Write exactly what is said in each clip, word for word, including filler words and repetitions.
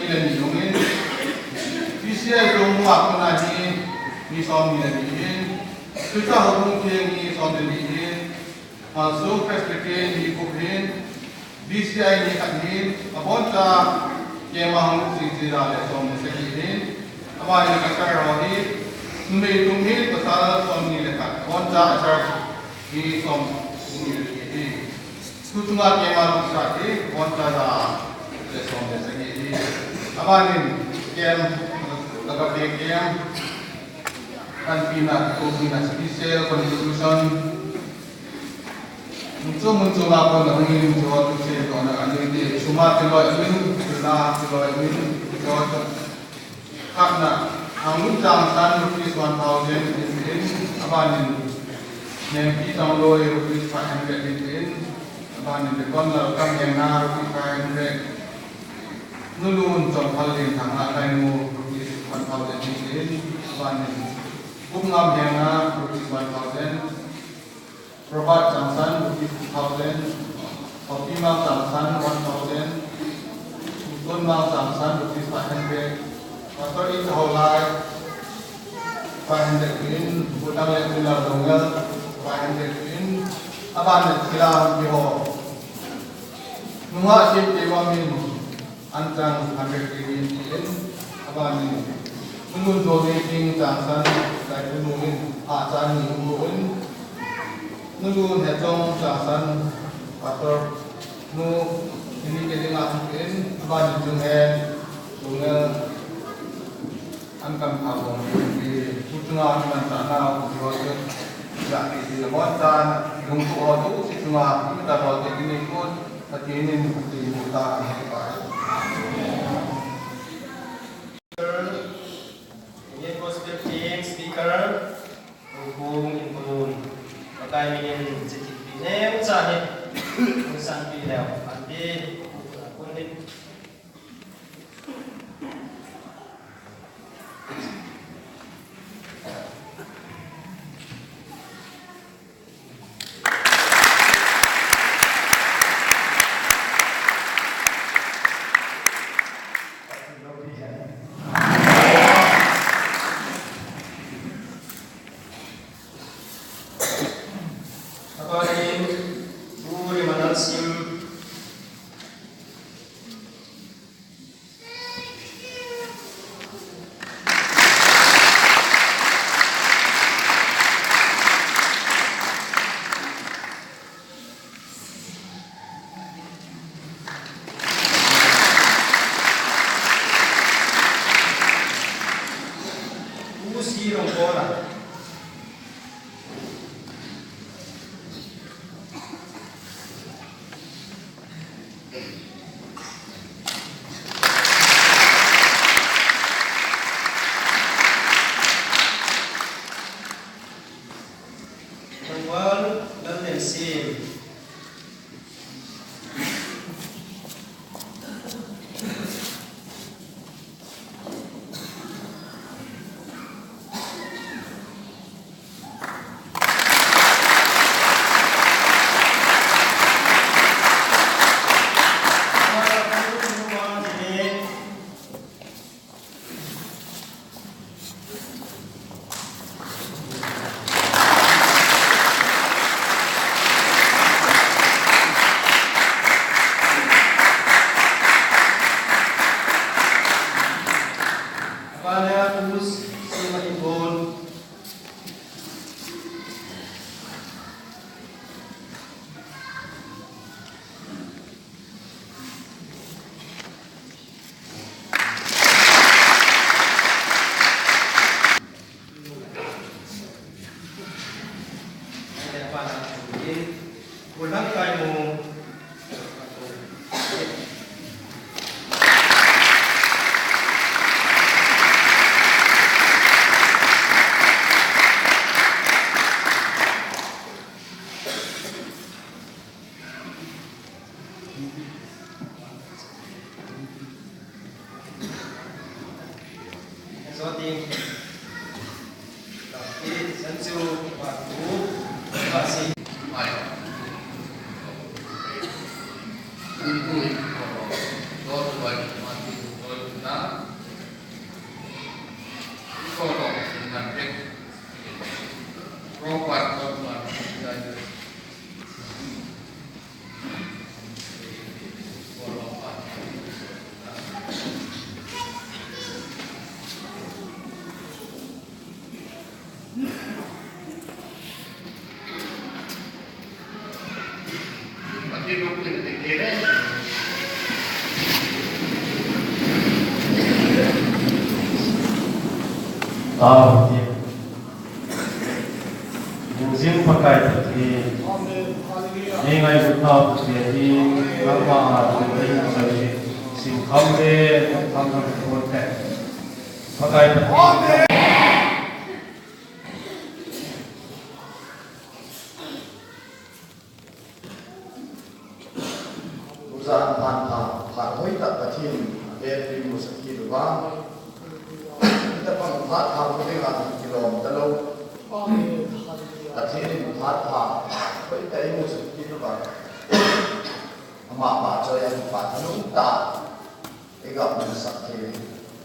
Ni jong in, B C I Tongbung a kona hi, mi som ni le ni in, Tucha Houbung Theng hi som le ni in, Malsong Presbyterian hi gup hin, B C I ni khat hin, aboncha, keima hung si si da le som le sagi hin, aban in ka kar ho hi, numei tum hin, pasal som ni le khat, aboncha a church hi som ni le ni hi. Tuchunga keima lungsa hi, aboncha da le som le sagi hi. Aban in, kem, Agape kem, kan pina, ko pina special contribution. Mun chu, mun chu ma ko na hung in chu tu che to na ani ti suma ti loi min, tu na ti loi min, chu chu. Khatna, Anglun Changsan rupees one thousand in in, aban in, Nempi Changloi rupees five hundred in in, aban in, Dekon Lalkam Hengna rupees five hundred, Nulun Chongphal Lenthang Laingu rupees one thousand in in, aban in, Kumngam Hengna rupees one thousand, Robert Changsan, rupees two thousand, Papi Mang Changsan, one thousand, Ton Mang Changsan, rupees five hundred, Pastor Ing Haolai, five hundred in, Budang le Mila Dongel, five hundred in, aban le Sila Hon Kiho. Nunga Kim Kiwa Min, Anchang hundred K B T N, aban in, Nulun Jolly King Changsan, Daipunu in, Achan ni Nulun, Nulun Hechong Changsan, Pastor Nu, Hini Keding Ahin, aban in, Jung Hen, Jung Hen, An kam kha bom hi, pu chunga kiman ta nau, pu ho chu, ja ki si, hon ta, lung pu ho chu, si chunga, ki ta ho chu, ki ni kun, Pathen in, ki mu ta, ki pa. Indian Gospel Team speaker, Pu Hung In Kun, Pakai min in, si ki pi nem sa ni, kun san pi leo, an pi, kun ni. Aban in, Pu Rimanal Sim. Pu Si Rongkhola. Number one, Lalnensim. Abana Pu Sima Ibon. Tao ti. Jing Pakai Pathen. Ni ngai bu tao Pathen ni nangma a bu tao Pathen. Sing kham le, kham kham kham te. Pakai Pathen. Tujan phat pha, phat hoitah Pathen in avel in eimusah kit uva. Hitobang phat pha ho dinga kilom talou. Pathen in phat pha, phat hoitah eimusah kit uva. Ama pa choi a kipa thanop tah. Eiga musah kit.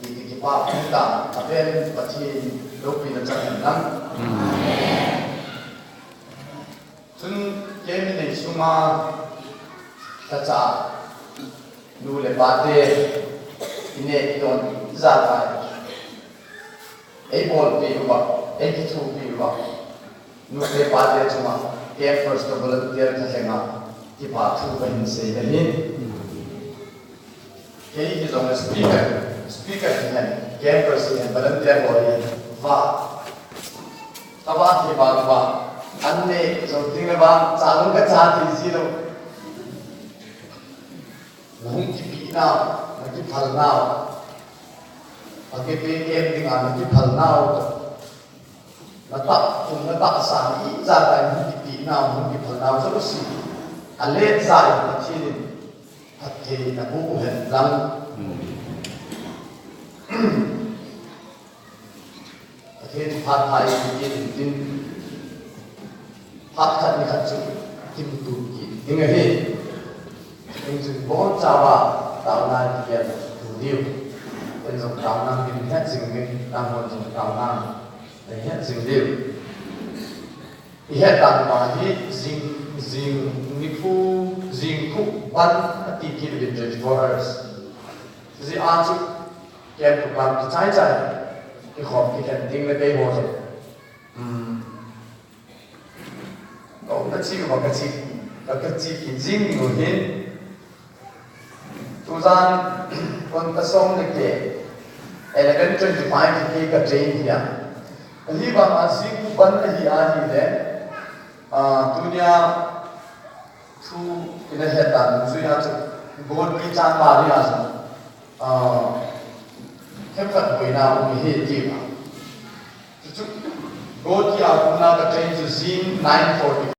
Iti kipa tah. Avel in Pathen loupina chang hen lang. Amen. Tun kei mi nei sunga ka cha nu le pa te i neh i don i ja tai. Ei bolpeh uva, ei kithopi uva. Nu le pa te chunga campers toh volunteer thalhenga kipa thu kahin sei ahi. Kei hi jong speaker, speaker hihen, campers hihen, volunteer bol hihen, va. Kava thei vang uva. An neh jou ding le vang, cha lung kacha thei ji lou. Nahung kipehnau, nakiphalnau. Akipe kem dinga nakiphalnau. Natah, kum natah san ijat a nahung kipehnau, nahung kiphalnau jouse. Alet jeh in Pathen in phatthei naboh u hen lang. Pathen phat pha i ti in tin. Phat khat ni khat chu kimuto kit ding ahi. Hijeh chun bonchauva taona i kigel to diu. Ken jong taona min het jing uvin, nangho jong taona nei het jing diu. I het dan uva hi jing, jing nikho, jing khu ban ati kit uvin twenty-four hours. Hijeh a chu camp program kichai chai, kikhom kikhen ding le keiho jong. Hmm. Ko kachi uva kachi, ka, kachi kit jing u hin. Tujan, kon ka som le keh, eleven twenty-five hi ka train hi a. Ahivanga jing khu ban ahi ahile, ah, tunia thu ina het dan jui a chu, Golpi chang ba hi a chu, ah, themkhat boina um hi ti a. Chu chu, Golpi a kona ka train chu jing nine forty.